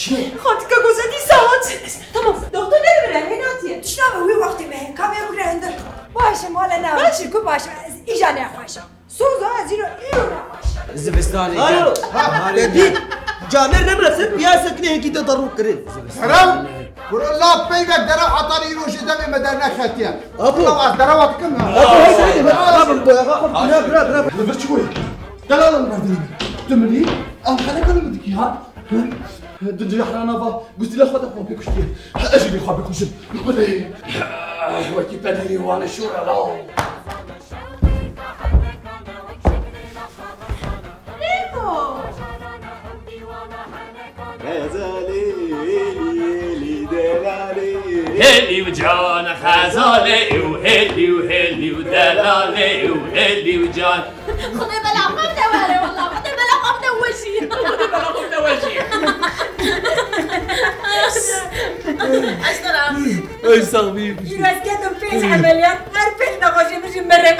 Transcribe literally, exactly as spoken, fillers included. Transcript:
Xantika goze dîsa hat. Tamam, doktor ne demir e, hê natiye. Tişta ve wî wextê me hê, ka vê bigre hundir. Baş e, mala ne, çirku baş e, ez îja nexweş im. Soza ez îro, îro nexweş im. Zivistanê Alo. Te dît, camêr nemre ser piyasek nehekî te derûk kirin. Kerem, kuro la peyvek dere hatan îro jî demê me dernexetiye. Apo. Tamam, ez derewa dikim ya. Apo, hadi, hadi, hadi, bira, bira, bira. Li vir çi goyê? Delal li merdinê. Tu milî, Ankara'da mı dikî ha? Di cihrana va, gustîla xwe de xwe pê kuştiye. Ez jî lê xwe bikuşim. Wekî penîrî wane şûre la. Xezalê, hêlî, hêlî, delalê. Hêlî û can, xezalê û hêlî û hêlî û delalê û hêlî û can. Xwedê bela xwe bide were, wallah. Xwedê bela xwe bide we jî. Xwedê bela xwe bide we jî. Eştera. Ey, sax bî. Îro ez ketim pênc emeliyat, her pênc nexweşê min jî mirin.